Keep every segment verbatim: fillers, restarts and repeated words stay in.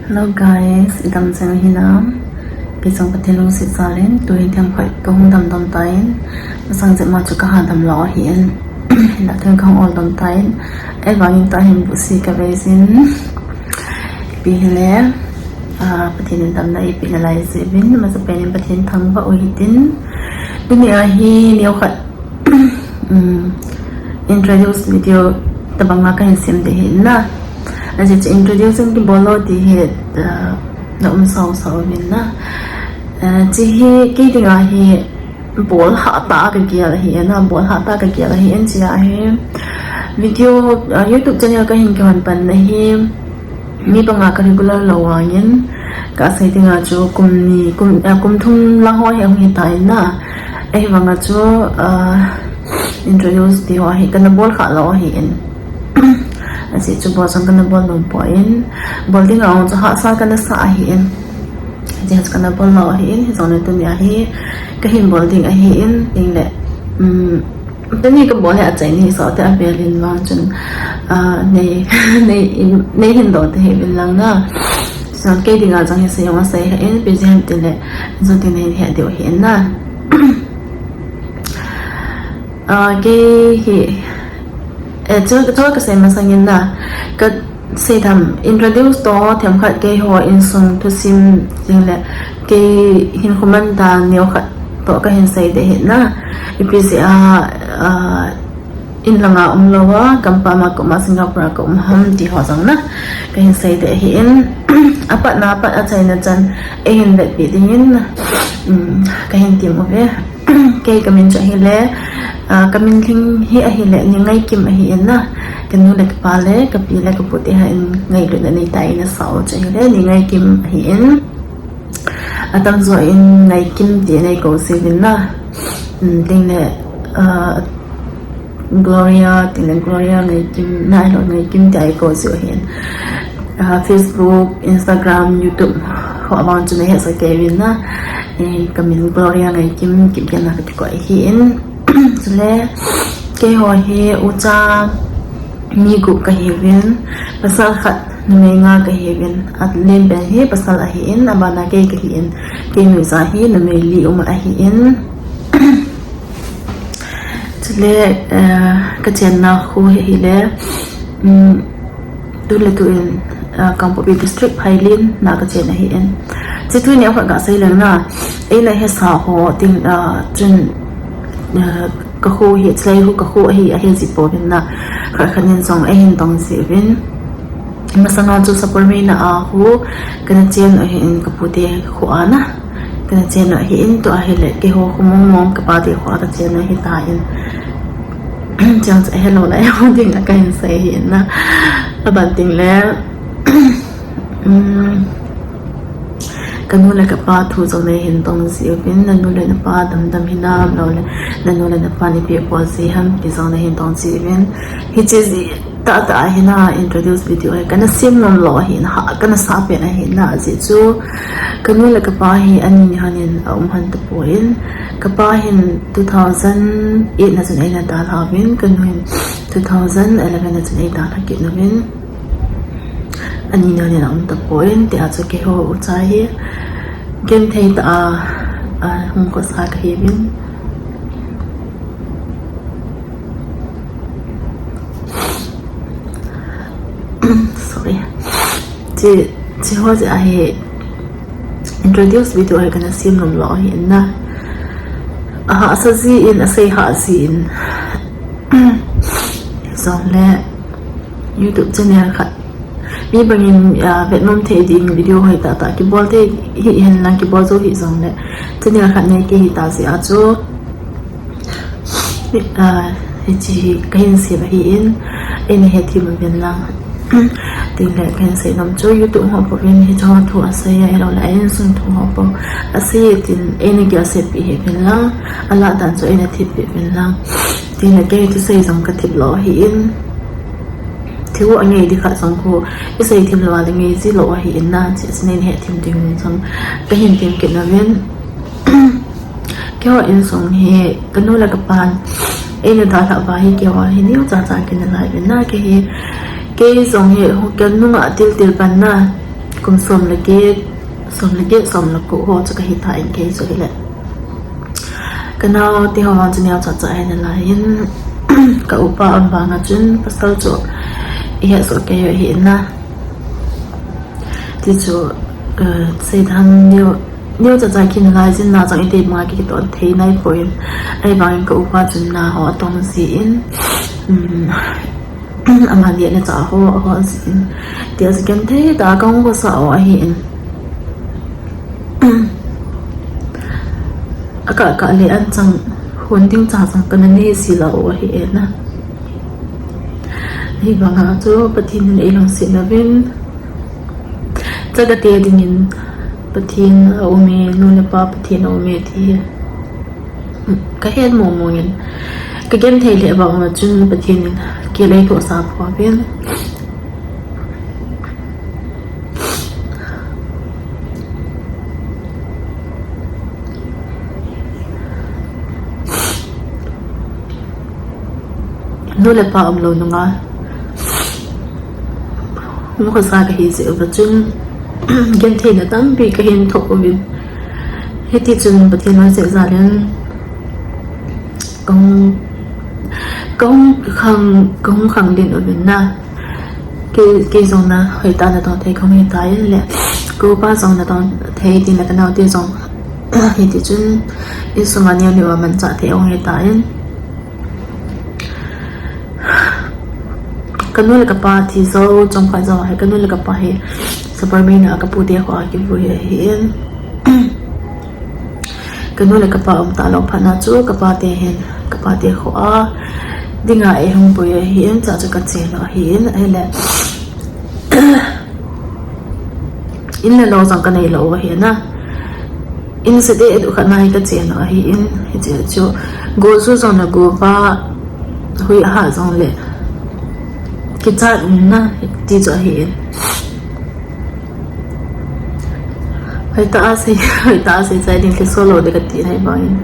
Hello guys, idam jeng hinam? Kei jong Pathen lungset jal in, tuhin themkhat kahung damdam tan, masang jep ma chu kaha dam lou ahin, hinla tuhin kahung ol dam tan, ahivangin tuhin buhsi kavei jin, ipi hile, ah, Pathen in damna eipeh nalai jeh uvin, masapen in Pathen thangvah u hitin, tunia hi neokhat um, introduce video tobanga kahin sem ding ahi na. Ajeh chu introduce in kibol lou ti hi, uh, na um sao sao uvin na. Uh, hiche hi kei dinga hi bol hatah a kagel ahi na, bol hatah a kagel ahin, hiche hi video, uh, YouTube channel kahin kihon pan na hi mi banga ka regular lou vangin, kasei dinga chu kum ni, kum, ah, kum thum lang ho hi ahung hitan na. Ahivanga chu, ah, introduce ti ho hi kana bol kha lou ahin. Ajeh chu bol jong kana bol nom poi, bol dinga jong chu hahsa kana sa ahin. Ajeh chu kana bol lou ahin, hijongle tunia hi kahin bol ding ahin, tin le, um, Tuni kabol hi achaina hi sao te avel in vang chun, ah, nei, nei, nei hin doh te hi uvin lang na. So, kei dinga jong hi sei jong asei ahin, ipi jeh ham tile, jong tin nei hin he diu ahin na. Ah, kei hi, eh, chu, chu kasei masangin na, ka, Seitham, introduce toh themkhat keiho insung thusim jing le kei hinkho mandan neokhat toh kahin sei ding ahi na. Ipi jeh a, ah, in langa umlou a, gampam a ka um a, Singapore a ka um ham ti ho jong na kahin sei ding ahin. Apatna pat achaina chan eihin vetpi dingin, um, kahin tem uve. Kei kamin chu ahile, ah, kamin lhing hi ahile, Ningaikim ahi in na. Kanu le kapa le, kapi le kapu te hon ngailutna neitah in asah u chu ahile, Ningaikim ahi in. Atamjo in Ngaikim tin eikou jiuvin na. Um, tin le, ah, Gloria, tin le Gloria Ngaikim, nailou Ngaikim tin eikou jiu ahin. Ah, Facebook, Instagram, YouTube, ho a vang chu nahet sa kei uvin na. Eh, kamin Gloria Ngaikim, Kipgen a kati koi ahin. Chule, keiho hi ucha mi gup kahiuvin, pasal khat numei nga kahiuvin, alen pen hi pasal ahin, abana kei kahin, kei nuijat hi numei li um ahin. Chule, eh, kachenna khu hi ahile, um, tule tuin, eh, Kangpokpi District Phailin na kachen ahin. Hiche thu neokhat kasei leng na, eina hesa ho tin, eh, chun, eh, kakho hi, chulai khu kakho ahi, ahe ji pouvin na, khat khat in jong eihin dong jiuvin. Masanga chu Sapormeina a khu kana chen u ahin, kapu te kho a na. Kana chen u ahin, tua ahile keiho khu mong mong kapa te kho a kachen u ahitan. Chang chu ahelou lai ho ding a kahin sei ahin na. Aban tin le, um, kanu le kapa thu jong neihin dong jiuvin, nanu le napa damdam hinam, lou le nanu le napa ipi bol ji ham ti jong neihin dong jiuvin. Hiche ji tahtah ahi na, introduce video hi kana sem nom lou ahin, ha, kana sa pen ahi na, ajeh chu kanu le kapa hi ani ni hon in aum hon tapon, kapa hin two thousand eight na chun eina dalhauvin, kanu hin two thousand eleven na chun eidalha kit uvin. Ani ni hon in aum tapon, tia chu keiho ucha hi genthei tah a, a, hung khosa kahiuvin. Sorry. Hiche, hiche ho jeh a hi introduce video hi kana sem nom lou ahi na. Ahahsa jin, asei hah jin. Jongle YouTube channel khat, mi bangin, ah, vetnom thei ding video hoitah tah kibol thei hihen lang, kibol jou hih jongle channel khat nei kei hita jeh a chu, ah, hiche hi kahin sem ahin, eina hethem uvin lang. Tin le kahin sei nom chu YouTube ho pouvin hiche ho thu asei a, ahilou le a insung thu ho pou asei tin eina gelsetpi hih uvin lang, alah dan chu eina thempeh uvin lang. Tin le kei thusei jong kathep lou ahin, thu angai ding khat jong khu isei them lou a le ngai ji lou ahin na, hiche chu neihin hethem diuvin jong kahin tem kit uvin. Keiho insung hi kanu le kapan eina dalhah uva hi keiho hi neocha cha kina lai uvin na, kei hi, kei jong hi kanu nga til til pan na, Kum som le get, som le get, som le ko ho chu kahi tan kei chu hile. Ka naote ho vang chu neo chacha ahi nalai in, ka upa um vang a chun pasal chu i het soh kei u ahi na. Ti chu, eh, seidam neo, neo chacha khin lai jin na jong i tei ma ki ton thei nai poi. Ahivangin ka upa chun na ho atong jin, um, amani ana cha ho, ho jin. Tia chu genthei tah a ka hung khosa u ahi in. Aka, ka le an chang hon ding cha chang kana nei sila u ahi e na. Ahivang a chu Pathen in ei lungset uvin. Chagate dingin Pathen a um e, nu le pa Pathen a um e ti hi ka het mong mong in. Ka genthei le vang a chun Pathen in kei lei toh sa pho uvin. Nu le pa umlou nunga hung khosa kahi jeh uva chun, gentheina tampi kahin thoh uvin. Hiti chun Pathen lungset jal in kahung, kahung khang, kahung khang den uvin na. Kei, kei jong na hoitah a natong thei kahung hi tan le, ka upa jong natong thei tin le ka naote jong hiti chun insunga neo neo a manchah thei ahung hi tan. Ka nu le ka pa thi jou, chomkhat jou ahi, ka nu le ka pa hi Sapermeina a ka pute kho a kivui ahi in. Ka nu le ka pa um talou phat na chu ka pate hin, ka pate kho a dinga ei hung pui ahi in, cha chu ka chen u ahi in, ahile in le lou jong ka nei lou u ahi na. In seh deh deh khat na hi ka chen u ahi in, hiche chu go chu jong na go va, hui aha jong le kichat um na ti chu ahi in. Hoitah a sei, hoitah a sei chai ding thei solo de kati na ahivangin.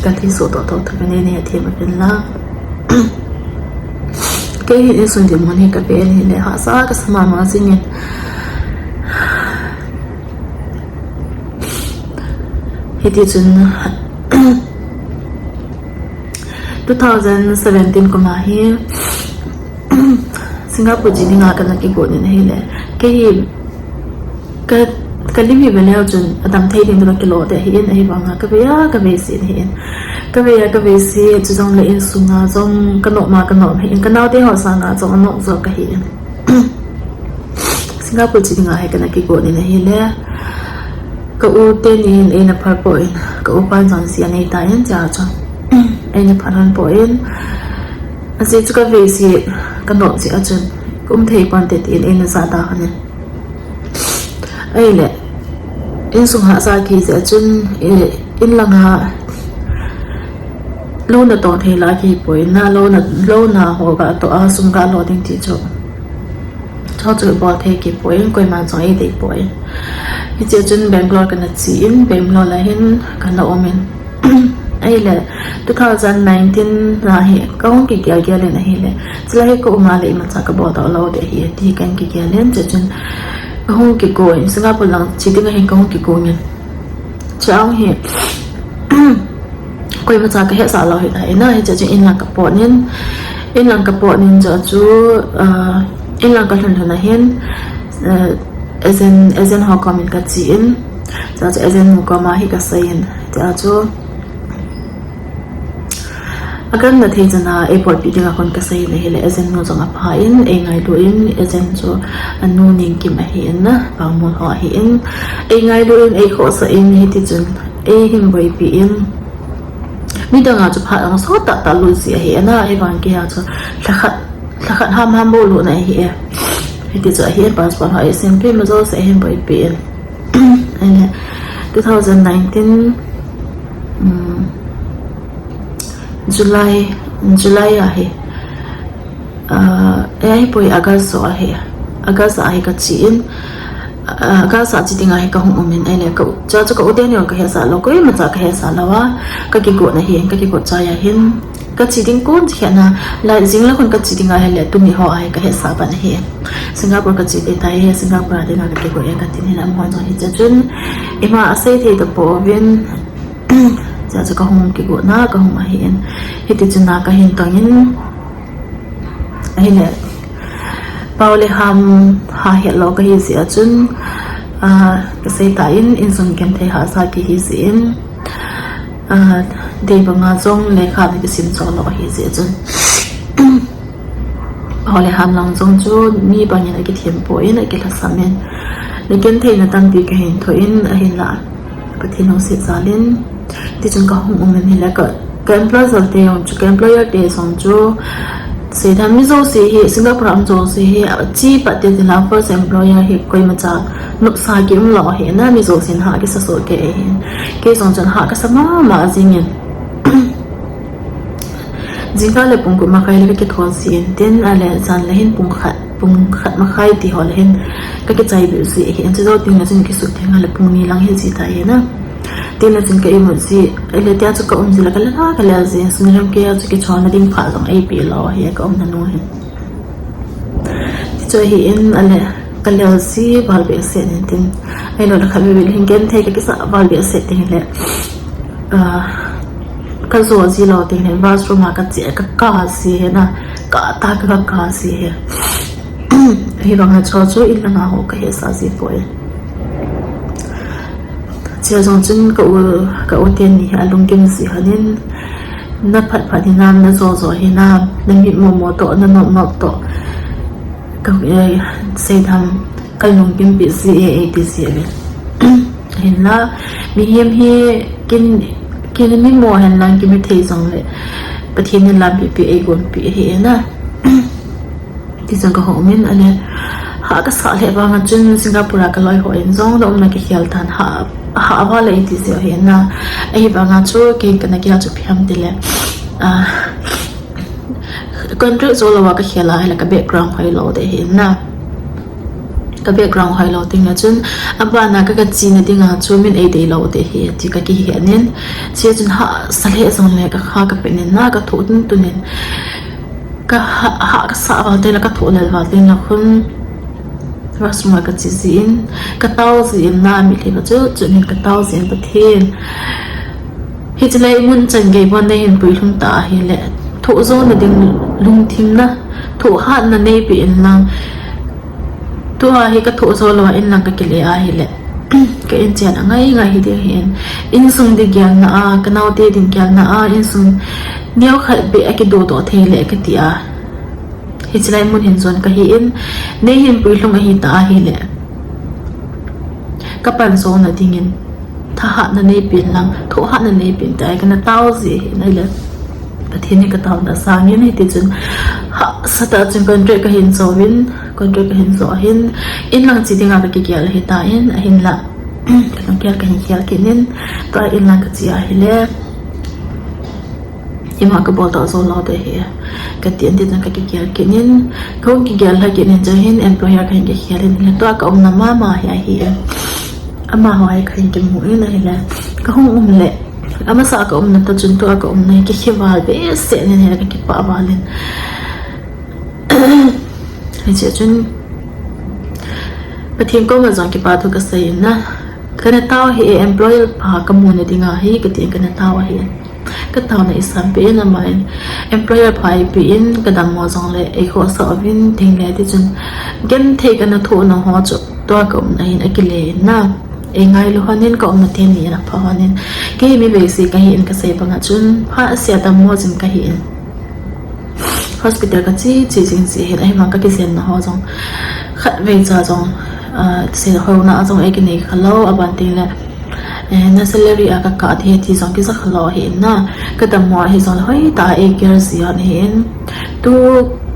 Ka thei so toh toh tah ka nei nei a thei ma pen la. Kei hi insun dinmun hi ka pen hi le hahsa kasa mama jingin. Hiti chun two thousand seventeen kum a hi Singapore che dinga kana kigon in ahile, kei hi ka, ka lim hi ve leu chun adam thei ding toh ka kilo de ahi in, ahivanga ka vei a ka vei se ahi in. Ka vei a ka vei se, chujongle insunga jong ka nom a ka nom ahi in, ka naote ho sanga jong anom jo kahi in. Singapore che dinga hi kana kigon in ahile, ka u tenin eina phal poi, ka upan jong ji anei tan, cha chu eina phal lhon poi. Ajeh chu ka vei se, ka nom jeh a chun ka um thei ponte tin eina ja da lhon in. Ahile, insung hahsa kijeh a chun, eh, in langa lou natong thei la kipoi, na lou na, lou na ho ga toh a sum ga lo ding ti chu. Chu chu bol thei kipoi, koiman jong eidei poi. Hiche chun Bangalore kana che in, Bangalore a hin kana um in. Ahile, two thousand nineteen la hi kahung kigel gel in ahile, chule hi ka um a le imacha kabol doh lou ding ahi, ti kahin kigel in, chuchun kahung kigo in, Singapore lang che ding ahin kahung kigo in. Chua hi, koimacha kahetsah lou ahi tai na, hiche chun inlang kapot in, inlang kapot in chu chu, ah, inlang kalhun lhun ahin, ah, agent, agent ho kom in kache in, chua chu agent nu koma hi kasei in, chua chu agamna thei chana eibolpi dinga kon kasei in ahile, agent nu jong apha in, eingailu in, agent chu anu Ningkim ahi in na, Pangmol ho ahi in, eingailu in, eikhohsah in, hiti chun eihin boipi in, midang a chu phat ang sot tah tah lut ji ahi na, ahivang keiya chu lhakhat, lhakhat ham ham bou lutna ahi e. Hiti chu ahi in, passport ho eisempeh ma jouse eihin boipi in. Ahile, two thousand nineteen, um, July, July ahi. Ah, eh, ahipoi August ahi. August ahi kache in. Ah, August a che dinga hi kahung um in ahile ka, chua chu ka u Daniel kahetsah lou, koimacha kahetsah lou a, kakigot na hin, kakigot chai a hin. Ka che ding kon che na, lai jing le kon ka che ding ahile, tuni ho ahi ka hesa ban ahi. Singapore ka che ding tai, Singapore a dinga ka kigo e ka tin hile, amahon jong hiche chun, ima asei thei tapouvin, hiche chu ka hung kigo na, ka hung ahin. Hiti chun na ka hin tong in, ahile, pao le ham ha het lou ka hi jeh a chun, ah, ka sei tan, insung genthei hahsa kihi jeh in, ah, dei banga jong lekha na kisim chom lou ahi jeh chun. Pao le ham lang jong chu mi bangin akithem poi, akilhasam in. Na genthei na tampi ka hin thoh in, ahinla Pathen lungset jal in, ti chun ka hung um in hile ka, ka employer te jong chu, ka employer te jong chu, seithei mi jouse hi, Singapore a um jouse hi, ache pat te tin la first employer hi koimacha nopsa kium lou ahi na, mi jousen ha kisa soh kei ahi. Kei jong chun ha kasa mama jing in. Jingkah le pung gup makhai le ka kithol jin tin, ahile jan le hin pung khat, pung khat makhai ti ho le hin ka kichai beh ji ahi. Hiche jou teng le chun kisuhtheng le pung ni lang hi ji tai ahi na. Tin le chun ka imut ji, ahile tia chu ka um ji le ka lel a ka lel ji, Suniram kei a chu kichonna ding pha jong eipeh lou ahi, ka umna nu hin. Ti chu ahin, ahile ka lel ji val behseh in tin. Ahilou le khat veve le hin genthei ka kisa val behseh teng le, ah, ka jo ji lou teng le bathroom a ka che, ka kap ji ahi na, ka tah ka kap ji ahi. Ahivanga chu chu in langa ho ka hesa ji poi. Chea jong chun ka u, ka u teni hi alunggim ji lhonin, na phat phat hinam, na jo jo hinam, na mit mo mo toh, na nop nop toh, ka, eh, seithei, ka lunggim pi ji e, e ti ji le. Hinla, mihem hi kin, kin mit mo hen lang kimi thei jong le, Pathen in lampi pi, eigonpi ahi na. Ti chun ka hung um in, ahile, ha kasa lheh vanga chun Singapore a ka loi ho in jong na umna kikhel tan, ha, ha val e ti ji ahi na. Ahivanga chu kei kana gel chu ipi ham tile, ah, contract jou louva ka khel a ahile ka background hoilou ding ahi na. Ka background hoilou teng le chun, abana ka, ka chena dinga chu min eidei lou ding ahi ti ka kihet in. Chea chun hahsa lheh jong le ka kha ka pen in na, ka thoh tun tun in. Ka ha, ha kasa val teng le ka thoh lel val teng le khun, restroom a ka che jin, ka tao jin na, mitlhi va chu, chu nin ka tao jin Pathen. Hiche lai mun chan gei pon nei hin puilhung ta ahile, thoh jouna ding lungthim na, thohhatna neipeh in lang. Tua hi ka thoh jou louva in lang ka kile ahile, ka in chen angai ngai hi ding ahin. Insung ding gelna a, ka naote ding gelna a, insung neokhat beh a kidodoh thei le ka ti a. Hiche lai mun hin jon ka hi in, nei hin puilhung ahi ta ahile, ka pan jouna dingin, thahatna neipeh in lang, thohhatna neipeh in ti a kana tao ji ahi na le. Pathen hi ka taona sangin hiti chun, hahsa tah chun contract ka hin jouvin, contract ka hin jou ahin, in lang che dinga ka kigel ahi tan, ahinla, ka lunggel ka hin khel kit in, tua in lang ka che ahile. Ima ka bol tah jou lou ding ahi, ka tin, ti chun ka kigel kit in, ka hung kigel lha kit in chun hin employer ka hin kikhel in, le tua ka umna mama hi ahi e. Amaho hi ka hin kimu in ahile, ka hung um le, amasa ka umna tah chun tua ka umna hi kikhel val behseh in ahile ka kipah val in. Hiche chun Pathen koma jong kipa thu ka sei in na. Kana tao hi e, employer pha ka muna dinga hi ka tin kana tao ahi. Ka taona isampi in amahin, employer pha eipeh in ka dammo jong le eikhohsah uvin, tin le ti chun genthei kana thoh na ho chu tua ka umna hin akile in na. Eingailu lhonin ka umna teni in apha lhonin. Kei mi veise ka hi in ka sei banga chun pha ase a dammo jing ka hi in. Hospital ka che che jing ji ahin, ahivang ka kijenna ho jong khatvei cha jong, ah, sei houna a jong eikinei khalou, aban teng le, eh, na salary a ka kah ding ahi ti jong kija khalou ahi na, ka dammo ahi jong le hoitah a eicare ji lhon ahin. Tu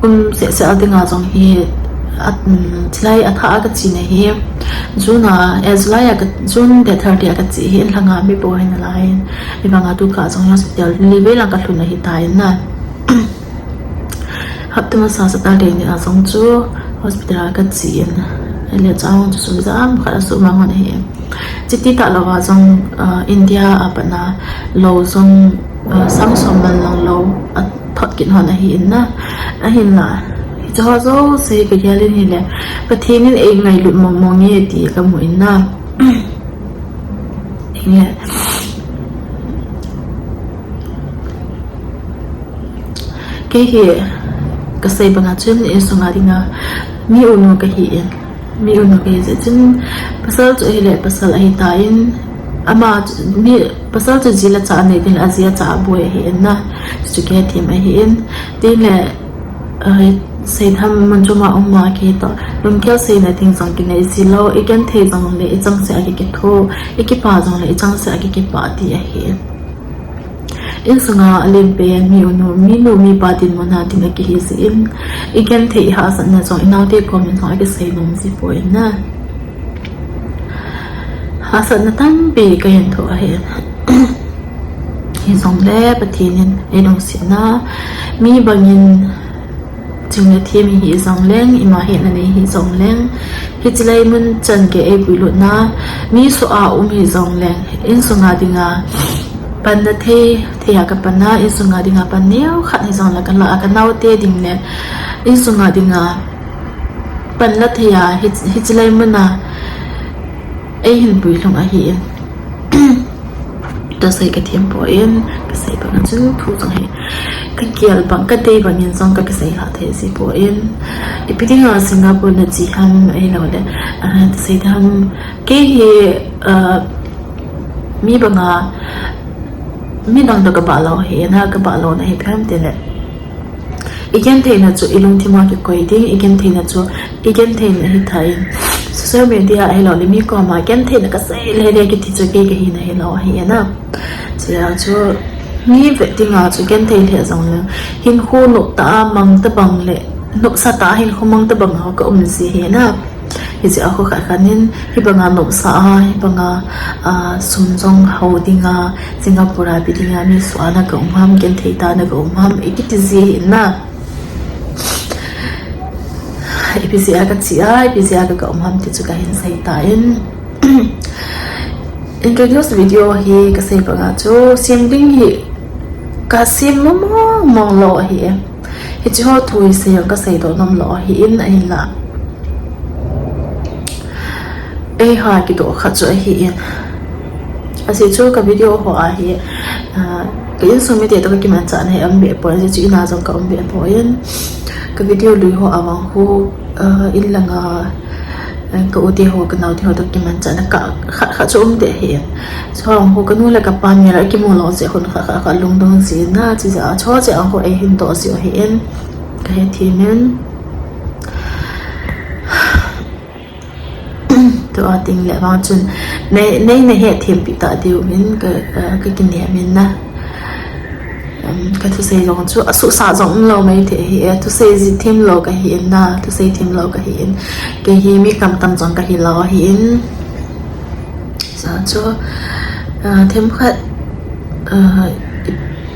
kum seh seh a dinga jong hi, a, um, chulai a thah a ka chena hi, June a, eh, July a ka, June date thirty a ka che hi, in lhanga mi bou hi nalai in, ahivanga tu kah jong hospital li vei lang ka lhun ahi tan na. Hapta masa Saturday ni a jong chu hospital a ka che in. Ahile chang chu sum jam khat a sum mang hon ahi. Chuti tah louva jong, ah, India a pat na lou jong sang som man lang lou a thot kit hon ahi in na. Ahinla, hiche ho jouse ka gel in hile, Pathen in ei ngailut mong mong e ti ka mu in na. Hile, kei hi ka sei banga chun insunga dinga mi unu ka hi in. Mi unu ka hi jeh chun, pasal chu ahile pasal ahi tan, ama chu mi, pasal chu ji le cha anei ding le aji acha aboi ahi in na, chu kei them ahi in. Tin le, eh, seidham mun choma um ma kei toh, lunggel seina ding jong kinei ji lou, i genthei jong le i changseh a ki kitho, i kipah jong le i changseh a ki kipah ti ahi in. Insunga alen pen mi unu, mi nu, mi pa dinmun a ding a kihi jeh in, i genthei i hahsatna jong i naote kom in jong a kisei nom ji poi na. Hahsatna tampi ka hin thoh ahi. Hijongle Pathen in ei lungsetna, mi bangin ching le them i hi jong leng, ima hetna nei hi jong leng, hiche lei mun chan gei ei puilut na, mi soh a um hi jong leng, insunga dinga panna thei, thei a ka pan a, insunga dinga pan neo khat hi jong le ka la a, ka naote ding le, insunga dinga pan la thei a, hi, hiche lei mun a ei hin puilhung ahi in. Thusei ka them poi in, ka sei banga chun thu jong hi ka gel bang, ka dei bangin jong ka kisei lha thei ji poi in. Ipi dinga Singapore na che ham ahilou le, ah, thusei tham, kei hi, ah, mi banga, midang toh ka bah lou ahi na, ka bah louna hi ipi ham ti le, i gentheina chu i lungthim a kikoi ding, i gentheina chu i gentheina hi tha in. Social media ahilou le mi koma gentheina ka sei le le kiti chu kei ka hina hilou ahi na. Chujeh chu mi vet dinga chu genthei le jong le, hinkho nop tah a mang tabang le, nopsa tah a hinkho mang tabang a ka um ji ahi na. Hijeh a kho khat khat in, hibanga nopsa a, hibanga, ah, sum jong ho dinga, Singapore a ipi dinga mi soh a na ka um ham, genthei tah a na ka um ham, i kiti ji ahi na. Ipi jeh a ka che a, ipi jeh a ka, ka um ham ti chu ka hin sei tan. Introduce video hi ka sei banga chu, sem ding hi ka sem mong mong lou ahi e. Hiche ho thu hi sei jong ka seidoh nom lou ahi in, ahinla, eiha kidoh khat chu ahi in. Ajeh chu ka video ho a hi, ah, ka insung mite toh ka kimanchahna hi aum be poi, ajeh chu in a jong ka um be poi in. Ka video lui ho a vang khu, ah, in langa, eh, ka u te ho, ka nao te ho toh kimanchahna khat khat chu um deh ahi in. Chuho vang khu ka nu le ka pa mel a kimu lou jeh khun khat khat ka lungdong ji na, chujeh a chu jeh a khu ei hin doh ji ahi in, ka hethem in. Tua ding le vang chun nei, nei na hethem pi ta diu in ka, ka, ka kinem in na. Um, ka thusei jong chu asuhsah jong um lou mai thei ahi e, thusei ji them lou ka hi in na, thusei them lou ka hi in. Kei hi mi kamtam jong ka hi lou ahi in. Sa chu, ah, themkhat, ah,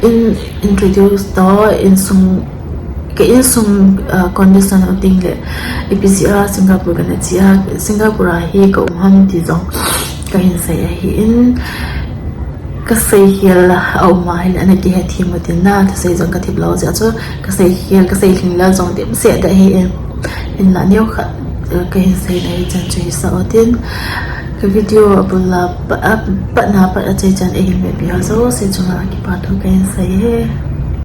in, introduce toh, insung, ka insung, ah, condition u ding le, ipi jeh a Singapore ka na che a, Singapore a hi ka um ham ti jong ka hin sei ahi in. Ka seikhel a um a hin ana kihethem u tin na, thusei jong ka thip lou jeh a chu, ka seikhel, ka seilhing la jong dimset deh ahi in. Hinla neo khat, eh, ka hin seina hi chan chu hisah u tin. Ka video a bul a pa, a, patna pat a chai chan ei hin vepeh ho jouse chunga kipathu ka hin sei e.